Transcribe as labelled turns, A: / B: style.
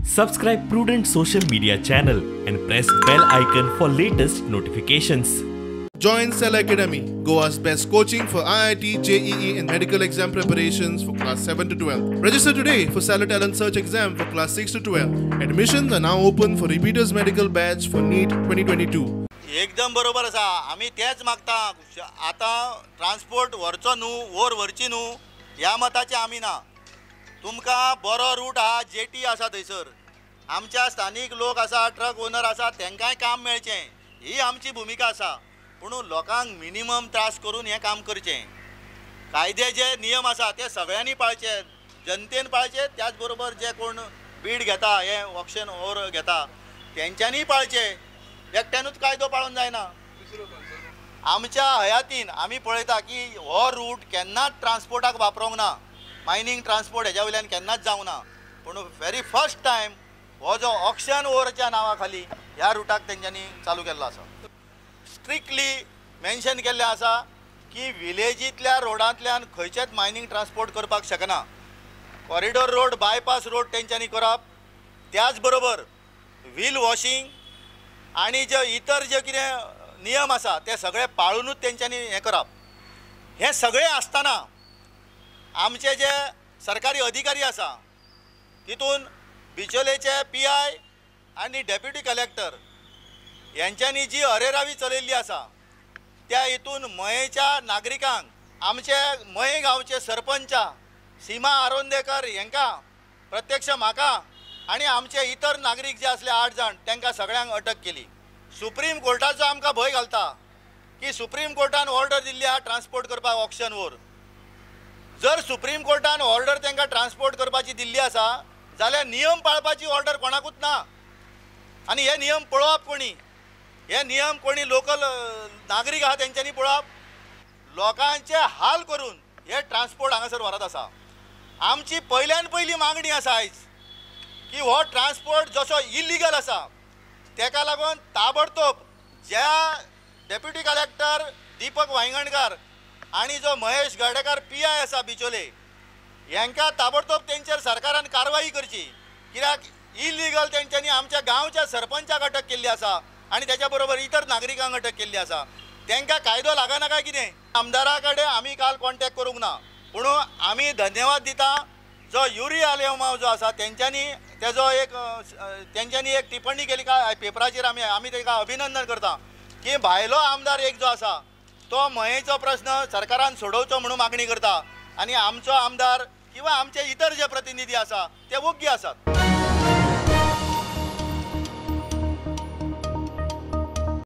A: Subscribe Prudent Social Media channel and press bell icon for latest notifications.
B: Join Cell Academy, Goa's best coaching for IIT, JEE and medical exam preparations for class 7 to 12. Register today for Cellar Talent Search exam for class 6 to 12. Admissions are now open for repeaters medical batch for NEET 2022.
C: एकदम बरोबर आसा. आमी तेच मागता. आतां transport व्हरचो न्हू, वोर व्हरची न्हू ह्या मताचे आमी ना. तुमकां बरो रूट आहा, जेटी आसा थंयसर, आमच्या स्थानीक लोक आसा, ट्रक ओनर आसा, तांकांय काम मेळचें ही आमची भुमिका आसा. पूण लोकांक मिनिमम त्रास करून हें काम करचें. कायदे जे नियम आसा ते सगळ्यांनी पाळचे, जनतेन पाळचे, त्याच बरोबर जे कोण बीड घेता, हे ऑक्शन ओर घेता तेंच्यांनी पाळचे. एकट्यानूच कायदो पाळून जायना. आमच्या हयातीन आमी पळयता की हो रूट केन्नाच ट्रान्सपोर्टाक वापरूंक ना, मायनींग ट्रान्सपोर्ट हेज्या वयल्यान केन्नाच जावंक ना. पूण व्हेरी फर्स्ट टायम हो जो ऑक्शन ओवरच्या नांवा खाली ह्या रुटाक तेंच्यांनी चालू केल्लो आसा. स्ट्रिक्टली मेन्शन केल्लें आसा की विलेजींतल्या रोडांतल्यान खंयचेच मायनींग ट्रान्सपोर्ट करपाक शकना. कॉरिडोर रोड, बायपास रोड तेंच्यांनी करप, त्याच बरोबर व्हील वॉशिंग आनी जे इतर जे कितें नियम आसा ते सगळे पाळुनूच तेंच्यांनी हें करप. हें सगळें आसतना आमचे जे सरकारी अधिकारी आसा तितून बिचोलेचे PI आनी डेप्युटी कलेक्टर यांच्यांनी जी अरेरावी चलयल्ली आसा त्या हितून मयेच्या नागरिकांक, आमचे मये गांवचे सरपंचा सीमा आरोंदेकर हांकां, प्रत्यक्ष म्हाका आनी आमचे इतर नागरीक जे आसले 8 जाण तांकां सगळ्यांक अटक केली. सुप्रीम कोर्टाचो आमकां भंय घालता की सुप्रीम कोर्टान ऑर्डर दिल्ली आहा ट्रान्सपोर्ट करपाक ऑक्शन वोर. जर सुप्रीम कोर्टान ऑर्डर तांकां ट्रान्सपोर्ट करपाची दिल्ली आसा जाल्यार नियम पाळपाची ऑर्डर कोणाकूच ना. आनी हे नियम पळोवप कोणी? हे नियम कोणी लोकल नागरीक आहा तेंच्यांनी पळोवप. लोकांचे हाल करून हे ट्रान्सपोर्ट हांगासर व्हरत आसा. आमची पयल्यान पयली मागणी आसा आयज की हो ट्रान्सपोर्ट जसो इलिगल आसा तेका लागून ताबडतोब ज्या डेप्युटी कलेक्टर दीपक वायंगणकार आनी जो महेश गाडेकार PI आसा बिचोले हांकां ताबडतोब तेंचेर सरकारान कारवाई करची. कित्याक इलिगल तेंच्यांनी आमच्या गांवच्या सरपंचाक अटक केल्ली आसा आनी तेच्या बरोबर इतर नागरिकांक अटक केल्ली आसा. तांकां कायदो लागना काय कितें? आमदारा कडेन आमी काल कॉन्टेक्ट करूंक ना, पूण आमी धन्यवाद दिता जो युरी आलेमाव जो आसा तेंच्यांनी तेजो एक तेंच्यांनी एक टिप्पणी केली काय पेपराचेर, आमी आमी ताका अभिनंदन करता की भायलो आमदार एक जो आसा तो मयेचो प्रश्न सरकारान सोडोवचो म्हणून मागणी करता आनी आमचो आमदार किंवा आमचे इतर जे प्रतिनिधी आसा ते वोग्गी आसात.